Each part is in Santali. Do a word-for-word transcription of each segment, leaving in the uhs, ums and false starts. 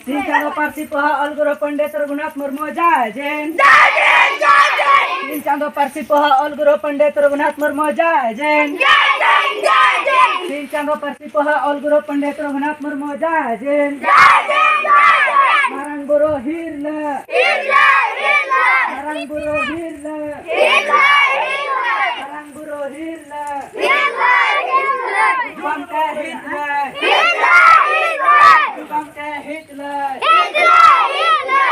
ᱥᱤᱧ ᱪᱟᱸᱫᱚ ᱯᱟᱹᱨᱥᱤ ᱯᱚᱦᱟ ᱚᱞ ᱜᱩᱨᱩ ᱯᱚᱱᱰᱤᱛ ᱨᱚᱜᱷᱩᱱᱟᱛᱷ ᱢᱩᱨᱢᱩ ᱡᱟᱭ ᱡᱤᱱ᱾ ᱡᱟᱭ ᱡᱤᱱ, ᱡᱟᱭ ᱡᱤᱱ᱾ ᱥᱤᱧ ᱪᱟᱸᱫᱚ ᱯᱟᱹᱨᱥᱤ ᱯᱚᱦᱟ ᱚᱞ ᱜᱩᱨᱩ ᱯᱚᱱᱰᱤᱛ ᱨᱚᱜᱷᱩᱱᱟᱛᱷ ᱢᱩᱨᱢᱩ ᱡᱟᱭ ᱡᱤᱱ᱾ ᱡᱟᱭ ᱡᱤᱱ, ᱡᱟᱭ ᱡᱤᱱ᱾ ᱥᱤᱧ ᱪᱟᱸᱫᱚ ᱯᱟᱹᱨᱥᱤ ᱯᱚᱦᱟ ᱚᱞ ᱜᱩᱨᱩ ᱯᱚᱱᱰᱤᱛ ᱨᱚᱜᱷᱩᱱᱟᱛᱷ ᱢᱩᱨᱢᱩ ᱡᱟᱭ ᱡᱤᱱ᱾ ᱡᱟᱭ ᱡᱤᱱ, ᱡᱟᱭ ᱡᱤᱱ᱾ ᱢᱟᱨᱟᱝ ᱵᱩᱨᱩ ᱦᱤᱨᱞᱟᱹ᱾ ᱦᱤᱨᱞᱟᱹ, ᱦᱤᱨᱞᱟᱹ᱾ ᱢᱟᱨᱟᱝ ᱵᱩᱨᱩ ᱦᱤᱨᱞᱟᱹ᱾ ᱦᱤᱨᱞᱟᱹ, ᱦᱤᱨᱞᱟᱹ᱾ ᱢᱟᱨᱟᱝ ᱵᱩᱨᱩ ᱦᱤᱨᱞᱟᱹ᱾ ᱦᱤᱨᱞᱟᱹ, ᱦᱤᱨᱞᱟᱹ᱾ ᱜᱚᱢᱠᱮ ᱦᱤᱨᱞᱟᱹ᱾ ᱦᱤᱨᱞᱟᱹ, ᱦᱤᱨᱞᱟᱹ᱾ ᱜᱚᱢᱠᱮ ᱦᱤᱨᱞᱟᱹ᱾ ᱦᱤᱨᱞᱟᱹ, ᱦᱤᱨᱞᱟᱹ᱾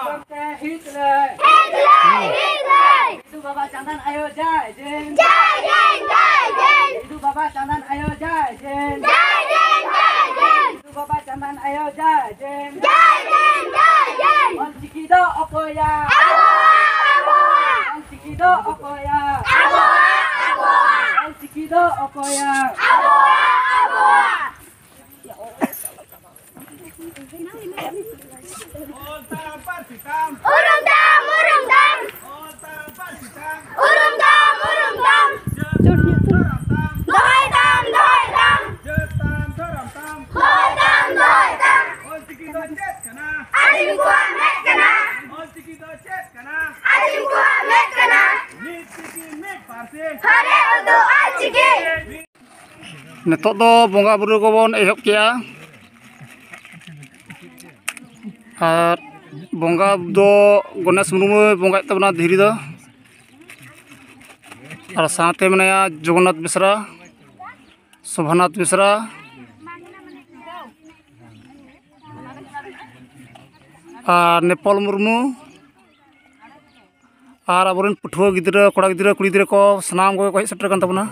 ᱜᱚᱢᱠᱮ ᱦᱤᱨᱞᱟᱹ᱾ ᱦᱤᱨᱞᱟᱹ, ᱦᱤᱨᱞᱟᱹ᱾ ᱥᱤᱫᱩ ᱵᱟᱵᱟ ᱪᱟᱸᱫᱟᱱ ᱟᱭᱳ ᱡᱟᱭ ᱡᱤᱱ᱾ ᱡᱟᱭ ᱡᱤᱱ, ᱡᱟᱭ ᱡᱤᱱ᱾ ᱥᱤᱫᱩ ᱵᱟᱵᱟ ᱪᱟᱸᱫᱟᱱ ᱟᱭᱳ ᱡᱟᱭ ᱡᱤᱱ᱾ ᱡᱟᱭ ᱡᱤᱱ, ᱡᱟᱭ ᱡᱤᱱ᱾ ᱥᱤᱫᱩ ᱵᱟᱵᱟ ᱪᱟᱸᱫᱟᱱ ᱟᱭᱳ ᱡᱟᱭ ᱡᱤᱱ᱾ ᱡᱟᱭ ᱡᱤᱱ, ᱡᱟᱭ ᱡᱤᱱ᱾ ᱚᱞᱪᱤᱠᱤ ᱫᱚ ᱚᱠᱚᱭᱟ? ᱟᱵᱚᱣᱟᱜ, ᱟᱵᱚᱣᱟᱜ᱾ ᱚᱞᱪᱤᱠᱤ ᱫᱚ ᱚᱠᱚᱭᱟ? ᱟᱵᱚᱣᱟᱜ, ᱟᱵᱚᱣᱟᱜ᱾ ᱚᱞᱪᱤᱠᱤ ᱫᱚ ᱚᱠᱚᱭᱟ? ᱟᱵᱚᱣᱟᱜ, ᱟᱵᱚᱣᱟᱜ᱾ ᱚᱞ ᱛᱟᱢ ᱯᱟᱹᱨᱥᱤ ᱛᱟᱢ᱾ ᱩᱨᱩᱢ ᱛᱟᱢ, ᱩᱨᱩᱢ ᱛᱟᱢ᱾ ᱚᱞ ᱛᱟᱢ ᱯᱟᱹᱨᱥᱤ ᱛᱟᱢ᱾ ᱩᱨᱩᱢ ᱛᱟᱢ, ᱩᱨᱩᱢ ᱛᱟᱢ᱾ ᱡᱟᱹᱛ ᱛᱟᱢ ᱫᱷᱚᱨᱚᱢ ᱛᱟᱢ᱾ ᱫᱚᱦᱚᱭ ᱛᱟᱢ, ᱫᱚᱦᱚᱭ ᱛᱟᱢ᱾ ᱡᱟᱹᱛ ᱛᱟᱢ ᱫᱷᱚᱨᱚᱢ ᱛᱟᱢ᱾ ᱫᱚᱦᱚᱭ ᱛᱟᱢ, ᱫᱚᱦᱚᱭ ᱛᱟᱢ᱾ ᱚᱞᱪᱤᱠᱤ ᱫᱚ ᱪᱮᱫ ᱠᱟᱱᱟ? ᱟᱹᱫᱤᱢ ᱠᱚᱣᱟᱜ ᱢᱮᱫ ᱠᱟᱱᱟ᱾ ᱚᱞᱪᱤᱠᱤ ᱫᱚ ᱪᱮᱫ ᱠᱟᱱᱟ? ᱟᱹᱫᱤᱢ ᱠᱚᱣᱟᱜ ᱢᱮᱫ ᱠᱟᱱᱟ᱾ ᱢᱤᱫ ᱪᱤᱠᱤ ᱢᱤᱫ ᱯᱟᱹᱨᱥᱤ᱾ ᱦᱚᱨᱮ ᱩᱫᱩᱜ ᱚᱞᱪᱤᱠᱤ᱾ ᱱᱤᱛᱚᱜ ᱫᱚ ᱵᱚᱸᱜᱟ ᱵᱩᱨᱩ ᱠᱚᱵᱚᱱ ᱮᱦᱚᱵ ᱠᱮᱜᱼᱟ᱾ ᱟᱨ ᱵᱚᱸᱜᱟ ᱫᱚ ᱜᱚᱱᱮᱥ ᱢᱩᱨᱢᱩᱭ ᱵᱚᱸᱜᱟᱭᱮᱫ ᱛᱟᱵᱚᱱᱟ ᱫᱷᱤᱨᱤ ᱫᱚ᱾ ᱟᱨ ᱥᱟᱶᱛᱮ ᱢᱮᱱᱟᱭᱟ ᱡᱚᱜᱚᱱᱱᱟᱛᱷ ᱵᱮᱥᱨᱟ, ᱥᱳᱵᱷᱟᱱᱟᱛᱷ ᱵᱮᱥᱨᱟ, ᱟᱨ ᱱᱮᱯᱚᱞ ᱢᱩᱨᱢᱩ᱾ ᱟᱨ ᱟᱵᱚᱨᱮᱱ ᱯᱟᱹᱴᱷᱩᱣᱟᱹ ᱜᱤᱫᱽᱨᱟᱹ, ᱠᱚᱲᱟ ᱜᱤᱫᱽᱨᱟᱹ, ᱠᱩᱲᱤ ᱜᱤᱫᱽᱨᱟᱹ ᱠᱚ, ᱥᱟᱱᱟᱢ ᱠᱚᱜᱮ ᱠᱚ ᱦᱮᱡ ᱥᱮᱴᱮᱨ ᱟᱠᱟᱱ ᱛᱟᱵᱚᱱᱟ᱾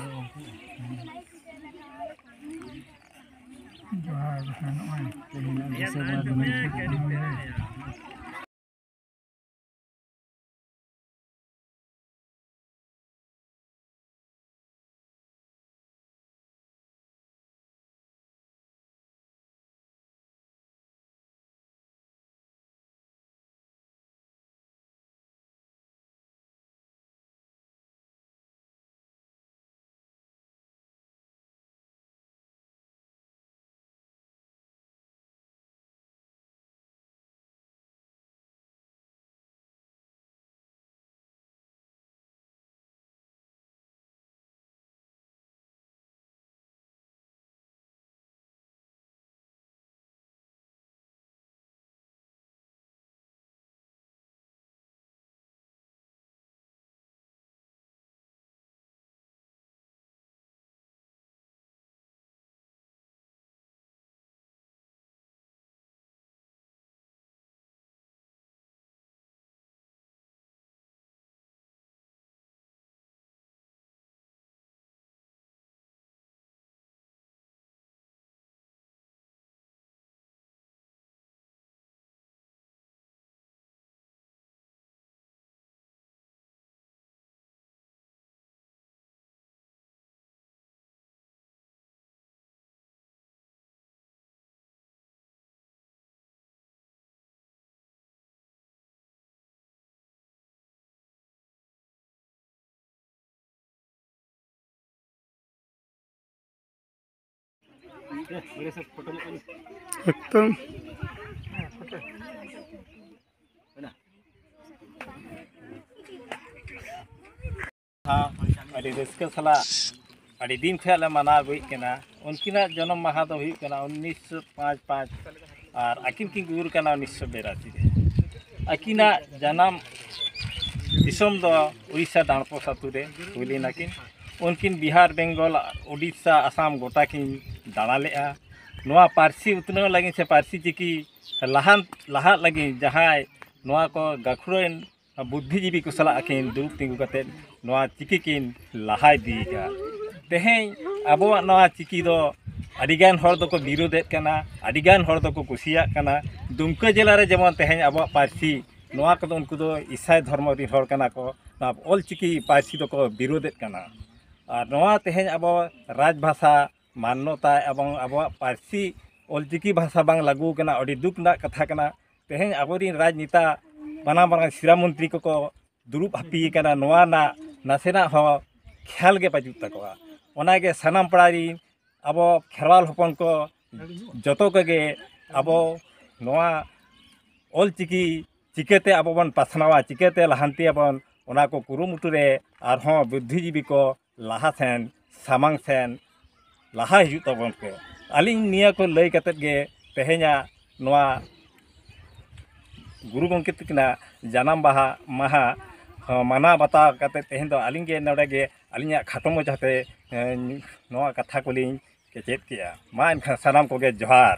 ᱮᱠᱫᱚᱢ᱾ ᱟᱹᱰᱤ ᱨᱟᱹᱥᱠᱟᱹ ᱥᱟᱞᱟᱜ ᱟᱹᱰᱤ ᱫᱤᱱ ᱠᱷᱚᱱ ᱞᱮ ᱢᱟᱱᱟᱣ ᱟᱹᱜᱩᱭᱮᱫ ᱠᱟᱱᱟ᱾ ᱩᱱᱠᱤᱱᱟᱜ ᱡᱚᱱᱚᱢ ᱢᱟᱦᱟ ᱫᱚ ᱦᱩᱭᱩᱜ ᱠᱟᱱᱟ ᱩᱱᱤᱥᱥᱚ ᱯᱟᱸᱪ ᱯᱟᱸᱪ, ᱟᱨ ᱟᱹᱠᱤᱱ ᱠᱤᱱ ᱜᱩᱨ ᱠᱟᱱᱟ ᱩᱱᱤᱥᱥᱚ ᱵᱤᱨᱟᱥᱤ ᱨᱮ᱾ ᱟᱹᱠᱤᱱᱟᱜ ᱡᱟᱱᱟᱢ ᱫᱤᱥᱚᱢ ᱫᱚ ᱩᱲᱤᱥᱥᱟ ᱰᱟᱸᱰᱯᱚᱥ ᱟᱹᱛᱩ ᱨᱮ ᱦᱩᱭ ᱞᱮᱱᱟ ᱠᱤᱱ᱾ ᱩᱱᱠᱤᱱ ᱵᱤᱦᱟᱨ, ᱵᱮᱝᱜᱚᱞ, ᱩᱲᱤᱥᱥᱟ, ᱟᱥᱟᱢ ᱜᱚᱴᱟ ᱠᱤᱱ ᱫᱟᱬᱟ ᱞᱮᱫᱼᱟ᱾ ᱱᱚᱣᱟ ᱯᱟᱹᱨᱥᱤ ᱩᱛᱱᱟᱹᱣ ᱞᱟᱹᱜᱤᱫ ᱥᱮ ᱯᱟᱹᱨᱥᱤ ᱪᱤᱠᱤ ᱞᱟᱦᱟᱱ ᱞᱟᱦᱟᱜ ᱞᱟᱹᱜᱤᱫ ᱡᱟᱦᱟᱸᱭ ᱱᱚᱣᱟ ᱠᱚ ᱜᱟᱹᱠᱷᱩᱲᱟᱱ ᱵᱩᱫᱽᱫᱷᱤᱡᱤᱵᱤ ᱠᱚ ᱥᱟᱞᱟᱜ ᱟᱹᱠᱤᱱ ᱫᱩᱲᱩᱵ ᱛᱤᱸᱜᱩ ᱠᱟᱛᱮᱫ ᱱᱚᱣᱟ ᱪᱤᱠᱤ ᱠᱤᱱ ᱞᱟᱦᱟ ᱤᱫᱤᱭᱮᱫᱼᱟ᱾ ᱛᱮᱦᱮᱧ ᱟᱵᱚᱣᱟᱜ ᱱᱚᱣᱟ ᱪᱤᱠᱤ ᱫᱚ ᱟᱹᱰᱤᱜᱟᱱ ᱦᱚᱲ ᱫᱚᱠᱚ ᱵᱤᱨᱳᱫᱮᱫ ᱠᱟᱱᱟ, ᱟᱹᱰᱤᱜᱟᱱ ᱦᱚᱲ ᱫᱚᱠᱚ ᱠᱩᱥᱤᱭᱟᱜ ᱠᱟᱱᱟ᱾ ᱫᱩᱢᱠᱟᱹ ᱡᱮᱞᱟ ᱨᱮ ᱡᱮᱢᱚᱱ ᱛᱮᱦᱮᱧ ᱟᱵᱚᱣᱟᱜ ᱯᱟᱹᱨᱥᱤ, ᱱᱚᱣᱟ ᱠᱚᱫᱚ ᱩᱱᱠᱩ ᱫᱚ ᱤᱥᱟᱭ ᱫᱷᱚᱨᱢᱚ ᱨᱤᱱ ᱦᱚᱲ ᱠᱟᱱᱟ ᱠᱚ, ᱱᱚᱣᱟ ᱚᱞ ᱪᱤᱠᱤ ᱯᱟᱹᱨᱥᱤ ᱫᱚᱠᱚ ᱵᱤᱨᱳᱫᱮᱫ ᱠᱟᱱᱟ᱾ ᱟᱨ ᱱᱚᱣᱟ ᱛᱮᱦᱮᱧ ᱟᱵᱚ ᱨᱟᱡᱽ ᱵᱷᱟᱥᱟ ᱢᱟᱱᱱᱚᱛᱟ ᱮᱵᱚᱝ ᱟᱵᱚᱣᱟᱜ ᱯᱟᱹᱨᱥᱤ ᱚᱞ ᱪᱤᱠᱤ ᱵᱷᱟᱥᱟ ᱵᱟᱝ ᱞᱟᱹᱜᱩ ᱟᱠᱟᱱᱟ, ᱟᱹᱰᱤ ᱫᱩᱠ ᱨᱮᱱᱟᱜ ᱠᱟᱛᱷᱟ ᱠᱟᱱᱟ᱾ ᱛᱮᱦᱮᱧ ᱟᱵᱚᱨᱤᱱ ᱨᱟᱡᱽᱱᱮᱛᱟ, ᱢᱟᱨᱟᱝ ᱢᱟᱨᱟᱝ ᱥᱤᱨᱟ ᱢᱚᱱᱛᱨᱤ ᱠᱚᱠᱚ ᱫᱩᱲᱩᱵ ᱦᱟᱹᱯᱤ ᱟᱠᱟᱱᱟ, ᱱᱚᱣᱟ ᱨᱮᱱᱟᱜ ᱱᱟᱥᱮᱱᱟᱜ ᱦᱚᱸ ᱠᱷᱮᱭᱟᱞ ᱜᱮ ᱵᱟᱹᱪᱩᱜ ᱛᱟᱠᱚᱣᱟ᱾ ᱚᱱᱟᱜᱮ ᱥᱟᱱᱟᱢ ᱯᱟᱲᱟ ᱨᱤᱱ ᱟᱵᱚ ᱠᱷᱮᱨᱣᱟᱞ ᱦᱚᱯᱚᱱ ᱠᱚ ᱡᱚᱛᱚ ᱠᱚᱜᱮ ᱟᱵᱚ ᱱᱚᱣᱟ ᱚᱞ ᱪᱤᱠᱤ ᱪᱤᱠᱟᱹᱛᱮ ᱟᱵᱚ ᱵᱚᱱ ᱯᱟᱥᱱᱟᱣᱟ, ᱪᱤᱠᱟᱹᱛᱮ ᱞᱟᱦᱟᱱᱛᱤᱭᱟᱵᱚᱱ, ᱚᱱᱟ ᱠᱚ ᱠᱩᱨᱩᱢᱩᱴᱩ ᱨᱮ ᱟᱨᱦᱚᱸ ᱵᱩᱫᱽᱫᱷᱤᱡᱤᱵᱤ ᱠᱚ ᱞᱟᱦᱟ ᱥᱮᱱ, ᱥᱟᱢᱟᱝ ᱥᱮᱱ ᱞᱟᱦᱟ ᱦᱤᱡᱩᱜ ᱛᱟᱵᱚᱱ ᱯᱮ᱾ ᱟᱹᱞᱤᱧ ᱱᱤᱭᱟᱹ ᱠᱚ ᱞᱟᱹᱭ ᱠᱟᱛᱮᱫ ᱜᱮ ᱛᱮᱦᱮᱧᱟᱜ ᱱᱚᱣᱟ ᱜᱩᱨᱩ ᱜᱚᱢᱠᱮ ᱛᱟᱹᱠᱤᱱᱟᱜ ᱡᱟᱱᱟᱢ ᱵᱟᱦᱟ ᱢᱟᱦᱟ ᱦᱚᱸ ᱢᱟᱱᱟᱣ ᱵᱟᱛᱟᱣ ᱠᱟᱛᱮᱫ ᱛᱮᱦᱮᱧ ᱫᱚ ᱟᱹᱞᱤᱧ ᱜᱮ ᱱᱚᱰᱮ ᱜᱮ ᱟᱹᱞᱤᱧᱟᱜ ᱠᱷᱟᱴᱚ ᱢᱚᱪᱟᱛᱮ, ᱮᱸ, ᱱᱚᱣᱟ ᱠᱟᱛᱷᱟ ᱠᱚᱞᱤᱧ ᱠᱮᱪᱮᱫ ᱠᱮᱜᱼᱟ᱾ ᱢᱟ ᱮᱱᱠᱷᱟᱱ ᱥᱟᱱᱟᱢ ᱠᱚᱜᱮ ᱡᱚᱦᱟᱨ᱾